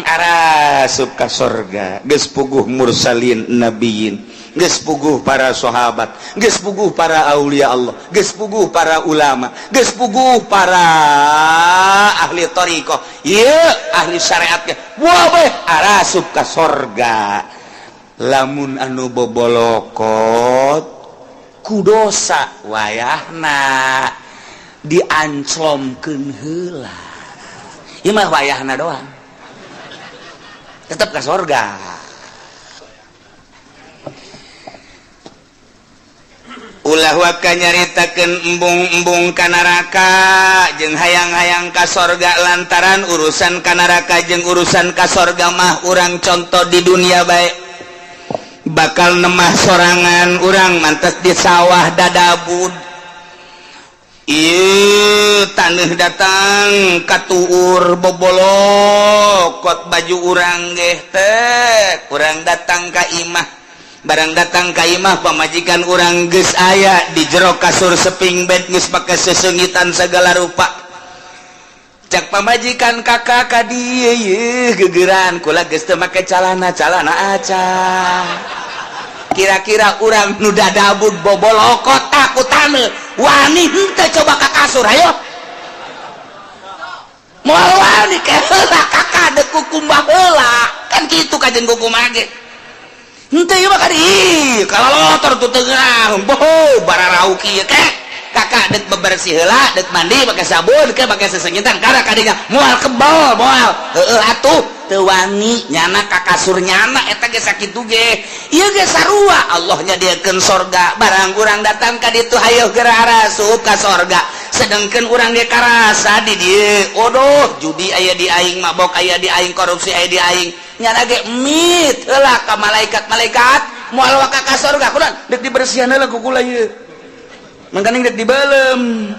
arasup ka sorga. Geus puguh mursalin, nabiyin, geus puguh para sahabat, geus puguh para aulia Allah, geus puguh para ulama, geus puguh para ahli thariqah, ieu ahli syariat ge wah bae arasup ka sorga. Lamun anu bobolokot ku dosa, wayahna dianclomkeun heula. Ieu mah wayahna doang, tetep ka sorga. Ulah waka nyaritakeun embung-embung ka neraka jeung hayang-hayang ka sorga, lantaran urusan ka neraka jeung urusan ka sorga mah urang contoh di dunia bae bakal nemah sorangan. Urang mantes di sawah dadabud. Ieu taneuh datang katuur, bobolokot baju urang geh teh. Urang datang ka imah, barang datang ka imah pamajikan urang geus aya di jero kasur seping bed, geus pake sesengitan segala rupa. Cak pamajikan, "Kakak ka dieu yeuh gegeran kula geus teu make calana, calana aca." Kira-kira urang nu dadabud bobolokot ku taneuh wani henteu coba ka kasur? Ayo, moal wani ke heula kakak deuk kukumbah heula kan kitu kajen kukumbah ge. Henteu ieu mah kan ih kalalotor tuh tengah boho bararau kieu ke. Kakak dek bebersih heula, dek mandi pakai sabun ke, pakai sesengitan kana kadinya, moal kebal, moal heueuh atuh teu wani nyana ka kasur nyana eta ge. Sakitu ge ieu ge sarua, Allah nyadiakeun sorga. Barang urang datang ka ditu, hayo geura arasup ka sorga, sedangkan urang ge karasa di dieu, odoh, judi aya di aing, mabok aya di aing, korupsi aya di aing. Nyana ge mit heula ka malaikat, "Malaikat, moal waka ka sorga." "Kunaon?" "Dek dibersihan heula ku kula ieu, mangkaning dek dibelem."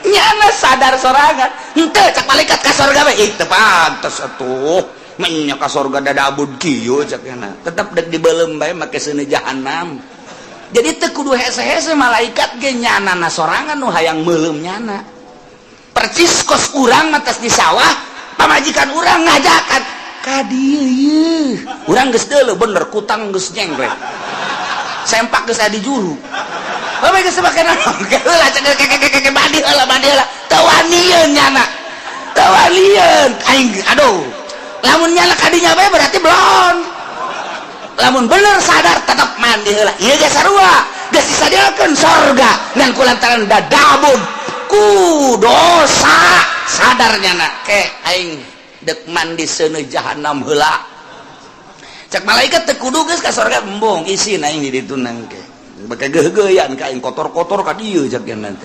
Nyana sadar sorangan henteu. Cak malaikat, "Ka sorga bae." "Ih, teu pantes atuh menya ka sorga dadabud kieu," cak nyana. "Tetep dek dibelem bae make seuneu jahanam." Jadi teu kudu hese-hese malaikat ge, nyana na sorangan nu hayang meuleum nyana. Percis kos urang matas di sawah, pamajikan urang ngajakan. Ka dieu ieu. Urang geus deuleu bener kutang geus nyengklek. Sempak geus aya di juru. Bae geus make naon? Heula cek keke mandi heula mandi heula. Teu wanieun nyana. Teu wanieun. Aing aduh. Lamun nyana kadinya bae berarti belon. Lamun bener sadar tetap mandi heula. Ieu ge sarua. Geus disadiakeun sorga ngan kulantaran dadabun ku dosa sadar nyana ke aing dek mandi seuneu jahanam heula. Cek malaikat teu kudu geus ka sorga embung isin aing di ditu nangke. Beke geugeuyan ka aing kotor-kotor ka dieu cek nanti.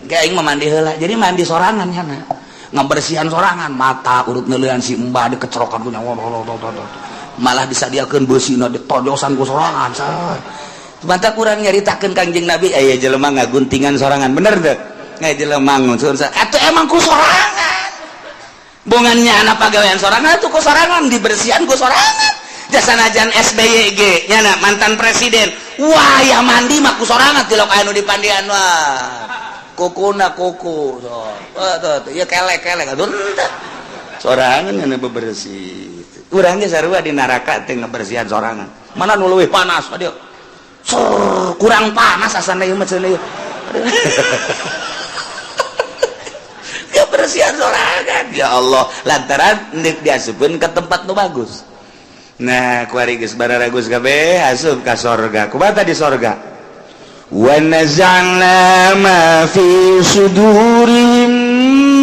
Ke aing mah mandi heula. Jadi mandi sorangan nyana. Ngabersihan sorangan mata urut neuleuan si embah dikecerokan ku nyawa. Malah disadiakeun beusina ditojosan ku sorangan. Mata kurang nyaritakeun Kangjeng Nabi aya jelema ngaguntingan sorangan bener teu? Aya jelema ngusun atuh emang ku sorangan. Bongannya anak pagawean sorangan atuh ku sorangan dibersihan ku sorangan. Jasanajan SBY ge nyana mantan presiden. Wah ya mandi mah ku sorangan tilok anu dipandian wah. Kukuna kuku so. Tuh tuh ieu kelek-kelek atuh henteu. Sorangan nyana bebersih. Urang ge sarua di neraka teh ngabersihan sorangan. Mana nu leuwih panas dieu? Sur, kurang panas asana ieu mah cenah ieu. Kebersihan sorangan ya Allah lantaran deuk diasupkeun ka tempat nu bagus. Nah, kuari geus bararagus kabeh asup ka sorga. Kumaha di sorga? Wa naza'na ma fi sudurihim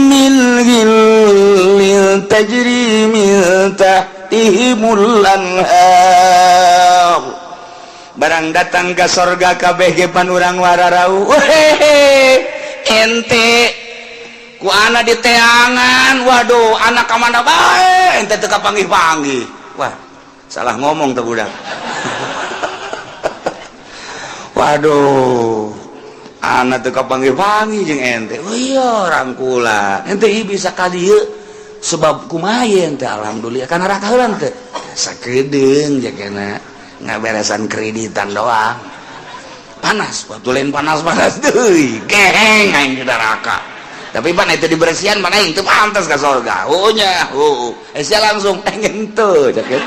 min ghillin tajri min tahtihimul anhar. Barang datang ke sorga kabeh ge pan urang wararau. Wehehe, ente ku anak di teangan, waduh anak ka mana bae ente teu kapanggih-panggih. Wah, salah ngomong tuh budak. Waduh, anak teu kapanggih-panggih jeung ente. Oh iya rangkulan. Ente ieu bisa ka dieu sebab kumaha ente alhamdulillah kana neraka heula teh. Sakedeung jagana ngaberesan kreditan doang. Panas, waktu lain panas-panas deui, geheng aing di neraka. Tapi pan itu dibersihan pan aing teu pantas ka sorga. Oh nya, oh. Sia langsung pengen teu cek.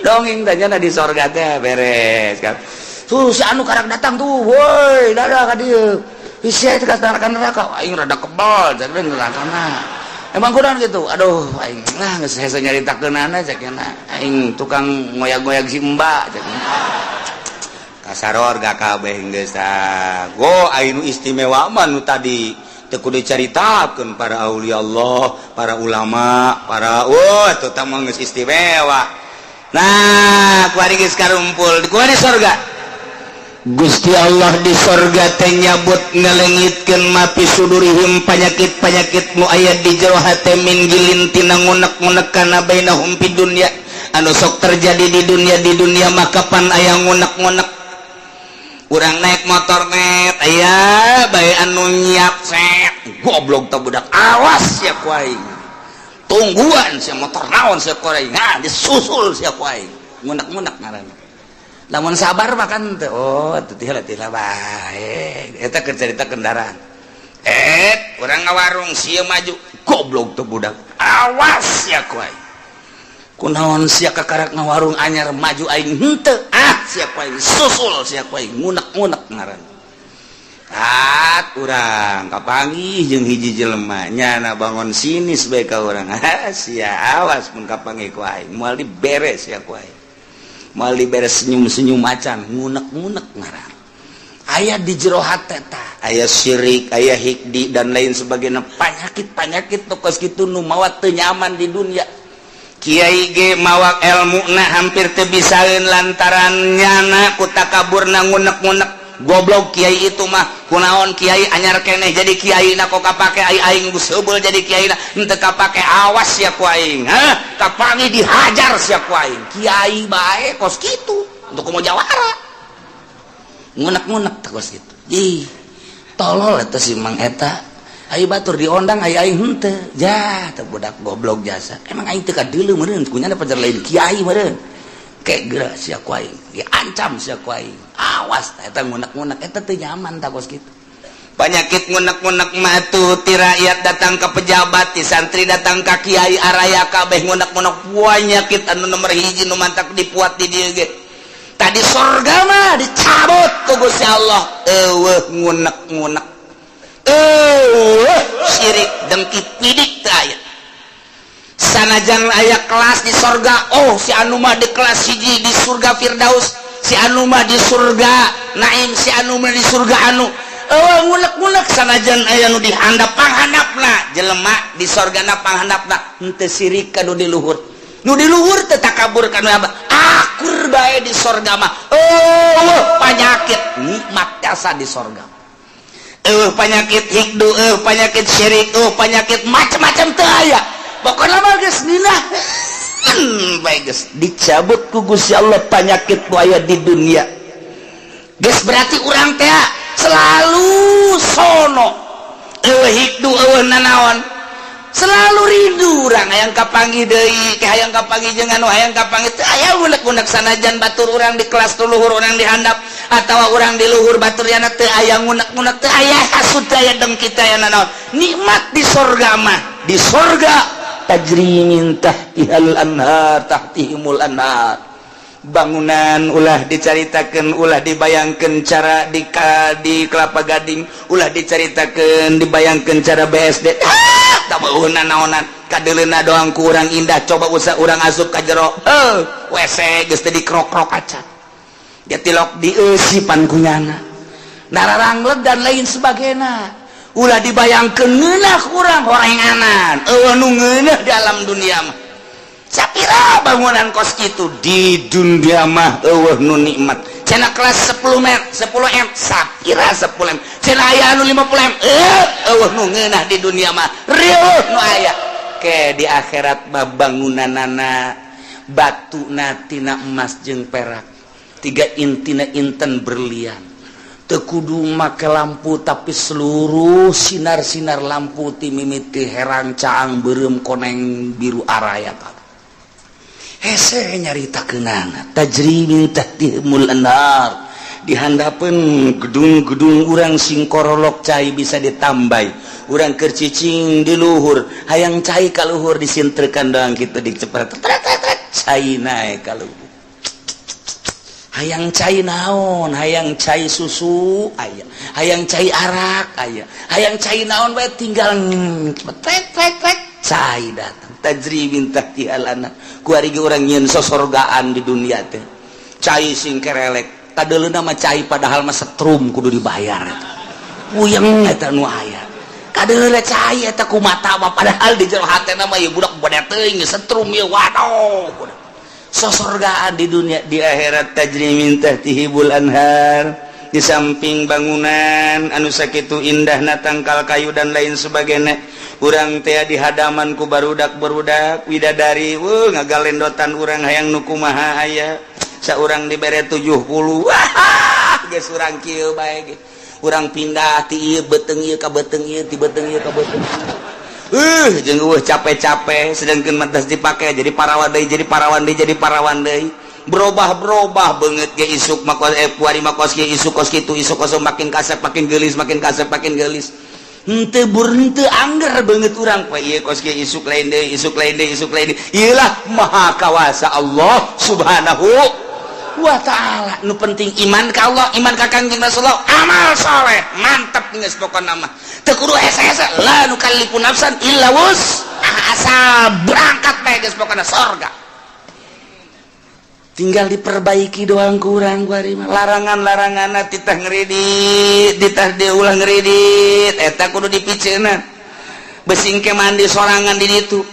Dongeng tanya di sorga teh beres kan. Tuh si anu karang datang tuh, woi, dadah ka dieu. Sia itu ka neraka, aing rada kebal cek nerakana. Emang kurang gitu. Aduh, aing lah geus hese nyaritakeunana cek aing tukang ngoyag-ngoyag si Mbak cek. Kasaror gak kabeh geus tah. Go aing nu istimewa mah nu tadi teu kudu dicaritakeun para aulia Allah, para ulama, para wah eta tah mah geus istimewa. Nah, kuari geus karumpul, kuari sorga. Gusti Allah di sorga teh nyabut ngalengitkeun mapi sudurihim panyakit-panyakit nu aya di jero hate min gilin tina ngunek-ngunek kana bainahum fid dunya anu sok terjadi di dunia maka pan aya ngunek-ngunek. Urang naik motor net aya bae anu nyiap set goblok teh budak awas sia ku aing tungguan sia motor naon sia ku aing nah disusul sia ku aing ngunek-ngunek ngaranna. Lamun sabar mah kan teh oh teu teh bae eta keur carita kendaraan. Urang ngawarung sia maju goblok teh budak awas sia ku aing kunaon sia kakarak ngawarung anyar maju aing henteu ah sia ku aing susul sia ku aing ngunek-ngunek ngaran. Tat urang kapanggih jeung hiji jelema nyana bangun sinis bae ka urang ah sia awas mun kapanggih ku aing moal diberes sia ku aing moal diberes senyum-senyum macan ngunek-ngunek ngaran. Aya di jero hate tah aya syirik aya hikdi dan lain sebagainya panyakit-panyakit nu kos kitu nu mawa teu nyaman di dunia. Kiai ge mawa elmuna hampir teu bisaeun lantaran nyana ku takaburna ngunek-ngunek goblok kiai itu mah kunaon kiai anyar keneh jadi kiai na kok kapake aing geus heubeul jadi kiai na henteu kapake awas sia ku aing hah kapangi dihajar sia ku aing kiai bae kos kitu untuk komo jawara ngunek-ngunek teh kos kitu ih tolol eta si Mang eta ayo batur diondang ayo aing henteu jah teh budak goblok jasa emang aing teu kadeuleu meureun kunyana pajar lain kiai meureun kek geura sia ku aing diancam sia ku aing awas eta ngunek-ngunek eta teu nyaman tah kos kitu. Penyakit ngunek-ngunek mah tuh ti rakyat datang ke pejabat, ti santri datang ke kiai, araya kabeh ngunek-ngunek. Penyakit anu nomor hiji nu mantak dipuat di dieu ge. Tadi sorga mah dicabut ku Gusti Allah, eueuh ngunek-ngunek, eueuh syirik, dengki, pidik teu aya. Sanajan aya kelas di sorga, oh, si anu mah di kelas hiji di surga Firdaus, si anu mah di surga Naim, si anu mah di surga anu, eueuh ngunek-ngunek. Sanajan aya nu dihandap, panghandapna jelema di sorgana, panghandapna henteu sirik ka nu di luhur, nu di luhur teu takabur ka nu abah, akur bae di sorga mah. Oh, penyakit nikmat jasa di sorga. Eueuh penyakit hikdu, eueuh penyakit syirik, eueuh penyakit macam-macam teu aya. Pokoknya mah geus nginah bae, geus dicabut ku Gusti Allah penyakit nu aya di dunia. Geus berarti urang teh selalu sono, eueuh hikdu, eueuh nanaon, selalu rindu urang hayang kapanggih deui, ke hayang kapanggih jeung anu, hayang kapanggih. Teu aya unek-unek sanajan batur urang di kelas luhur, urang di handap atawa urang di luhur batur yana, teu aya ngunek-ngunek, teu aya hasud, teu aya dengki, teu aya nanaon. Nikmat di sorga mah. Di sorga tajri min tahtihal anhar, tahtihimul anhar. Bangunan ulah dicaritakan, ulah dibayangkan cara di Kelapa Gading, ulah dicaritakan, dibayangkan cara BSD. Ah, tak naonan, kadeleuna doang kurang indah. Coba usah urang asup ka jero, eh, WC geus teu dikrok-krok acan dia, tilok dieusipan kunyana, nararangleg dan lain sebagainya. Ulah dibayangkeun ngeunah kurang horenganan, eueuh nu ngeunah di alam dunia mah. Sapira bangunan kos itu di dunia mah eueuh nu nikmat. Cenah kelas 10 m, 10 m, sapira 10 m, cenah aya anu 50 m, eh, eueuh nu ngeunah di dunia mah, rieuh nu aya ke di akhirat mah. Bangunanana batuna tina emas jeung perak, tiga intina inten berlian. Teu kudu make lampu, tapi seluruh sinar-sinar lampu ti mimiti herang, caang, beureum, koneng, biru, araya kabeh. Hese nyarita kenana. Tajri min tahtihimul anhar. Di handapeun gedung-gedung urang sing korolok, cai bisa ditambai. Urang keur cicing di luhur, hayang cai ka luhur, disintrekan doang kitu, dicepet cai naek ka luhur. Hayang cai naon, hayang cai susu aya, hayang cai arak aya, hayang cai naon bae, tinggal cepet trek trek, cai datang. Tajri min tahtihal anhar. Kuari ge urang nyieun sosorgaan di dunia teh, cai sing kerelek, kadeuleuna mah cai, padahal mah setrum kudu dibayar eta, puyeng eta nu aya. Kadeuleuna cai eta ku mata mah, padahal di jero hatena mah ieu budak bade teuing setrum ieu. Waduh, sosorgaan di dunia. Di akhirat tajri min tahtihimul anhar. Di samping bangunan anu sakitu indahna, tangkal kayu dan lain sebagainya, urang teh di hadaman ku barudak barudak widadari, wuh, ngagalendotan. Urang hayang nu kumaha aya, saurang dibere 70, wah, geus urang kieu bae ge. Urang pindah ti ieu beuteung ieu ka beuteung ieu, ti beuteung ieu ka beuteung ieu, jeung eueuh capek-capek. Sedangkan matas dipake jadi parawan deui, jadi parawan deui, jadi parawan deui, berubah-berubah banget ge. Isuk mah kos, eh, puari mah kos ge, isuk kos kitu, isuk kos, makin kasep makin geulis, makin kasep makin geulis, henteu bur henteu angger banget urang poe ieu kos ge, isuk lain deui, isuk lain deui, isuk lain deui. Ieu lah maha kawasa Allah Subhanahu wa Ta'ala. Nu penting iman ka Allah, iman ka Kangjeng Rasulullah, amal soleh, mantap geus. Pokona mah teu kudu hese-hese, la nukallifu nafsan illa wus, asal berangkat bae geus. Pokona sorga tinggal diperbaiki doang. Kurang larangan-larangan, titah ngeridit, titah diulang ngeridit, eta kudu dipiceunan. Besing ke mandi sorangan di ditu,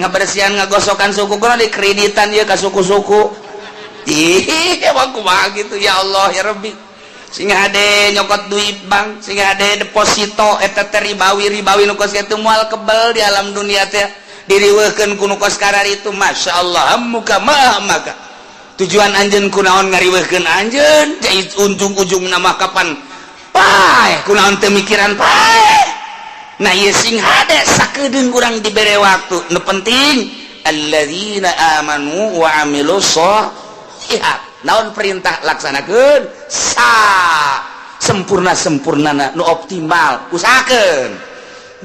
ngabersihan, ngagosokan suku kudu dikreditan ya ka suku-suku. Ih, emang kumaha gitu? Ya Allah, ya Rabbi, sing hade nyokot duit bank, sing hade deposito, eta teh ribawi. Ribawi nu kos kitu moal kebel di alam dunia teh, diriweuhkeun ku nu kos itu. Masya Allah, muka mah maka tujuan anjeun kunaon ngariweuhkeun anjeun? Jadi ujung-ujung nama kapan paeh? Kunaon teu mikiran paeh? Nah, ieu sing hade sakedeung urang dibere waktu. Nu penting alladzina amanu wa amilus sholihat. Naon perintah, laksanakeun. Sa Sempurna sempurna nu optimal usahakan.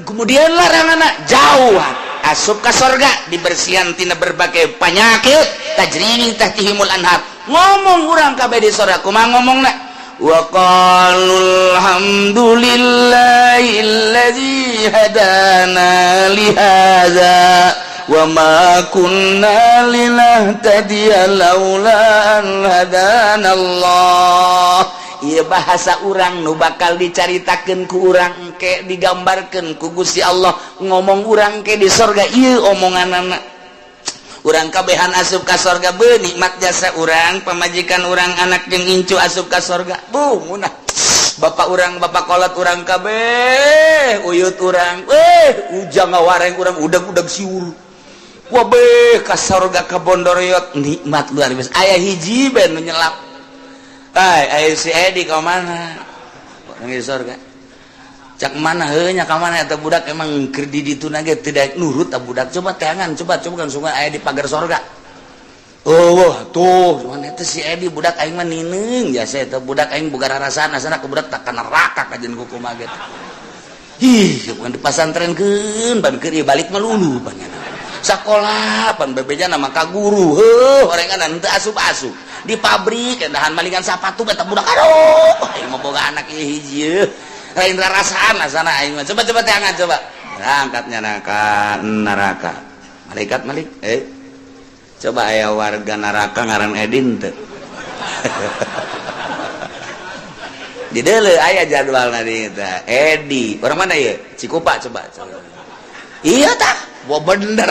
Kemudian larangan jauh, asup ka sorga, dibersihan tina berbagai penyakit, tajri min tahtihimul anhar. Ngomong urang kabeh di sorga kumaha ngomongna? Wa qalu alhamdulillahilladzi hadana li hadza wa ma kunna linahtadiya laula an hadana Allah. Ieu bahasa urang nu bakal dicaritakeun ku urang engke, digambarkeun ku Gusti Allah. Ngomong urang ke di sorga ieu omonganana. Urang kabehan asup ka sorga, be nikmat jasa urang, pamajikan urang, anak jeung incu asup ka sorga. Bu munah bapak urang, bapak kolot urang kabeh, uyut urang, eh ujang ngawareng urang, udag-udag siur. Wabeh ka sorga ka bondoriot, nikmat luar biasa. Aya hiji ben nu nyelap. Ay, aya si Edi ka mana? Orang di sorga. Cak mana heuh nya ka mana eta budak? Emang keur di ditu ge tidak nurut ta budak. Coba teangan, coba coba kan sungai aya di pagar sorga. Oh, wah, tuh, cuman eta si Edi budak aing mah nineung jasa eta budak aing boga rarasaan asana ke budak tak ka neraka kajen kumaha ge. Ih, bukan di pasantrenkeun, ban keur ieu balik mah lulu pan sakola, pan bebeja nama ka guru, heuh, orengan teu asup-asup. Di pabrik dahan malingan sapatu eta budak. Aduh, aing mah boga anak ieu hiji lain rarasaan asana aing mah. Coba coba teangan, coba berangkatnya ka neraka. Malaikat malik, eh, coba aya warga neraka ngaran Edin teu? Di deuleu aya jadwal di eta. Edi orang mana ya? Cikupa. Coba, coba. Iya tah. Wah, bener.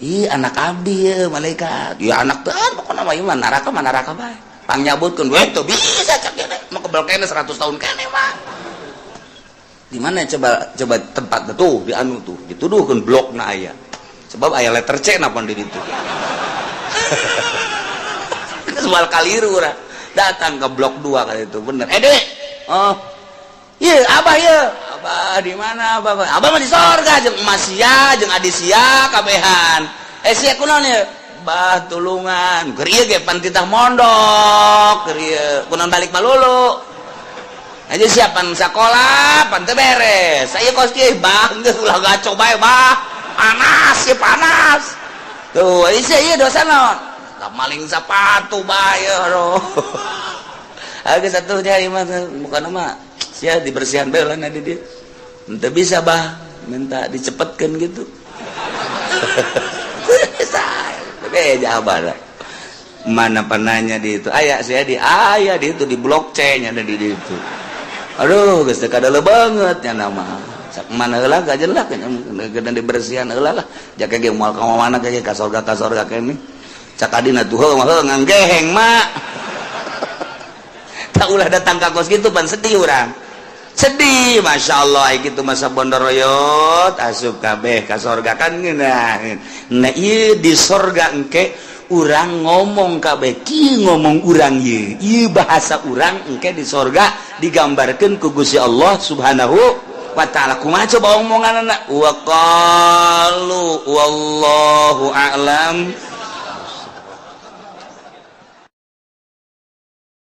Ih, anak abdi ya, malaikat. Ya anak teh pokoknya mah ieu mah neraka mah neraka bae. Pangnyabutkeun we teu bisa cak ieu mah, kebel keneh 100 tahun keneh mah. Di mana coba coba tempat tuh di anu tuh dituduhkeun blokna aya. Sebab aya letter C napa di ditu. Soal kaliru urang. Datang ke blok 2 kali itu bener. Eh, Dek. Oh. Iya, abah ya. Abah di mana abah? Abah mah di sorga jeung emas sia, jeung adi sia kabehan. Eh, sia kunaon ya? Bah, tulungan. Keur ieu ge pan titah mondok, keur ieu kunaon balik malulu. Aja siapan sekolah, pan teu beres. Saya kos kieu, bah, geus ulah gaco bae, bah. Panas ya panas. Tuh, ieu sia ieu dosa naon? Tak maling sepatu bae, aduh. Agak satu nyari mah bukan mah sia dibersihan bae lah di dia. Ente bisa bah minta dicepetkan gitu. Tapi abah lah. Mana penanya di itu? Aya saya di aya di itu di blok C nya ada di itu. Aduh, geus teu kadele banget nya nama. Sak mana heula gajen lah geus dibersihan heula lah. Jaka ge moal ka mana ge ka sorga kene. Cak adina tuh heuh mah nganggeheng mak. Tak ulah datang ka kos gitu pan sedih urang. Sedih, masya Allah gitu masa bondoroyot asup kabeh ka sorga kan ngeunah. Nah, ieu di sorga engke urang ngomong kabeh kieu, ngomong urang ieu ieu bahasa urang engke di sorga digambarkeun ku Gusti Allah Subhanahu wa Ta'ala. Kumaha coba omonganna? Wa qalu wallahu a'lam.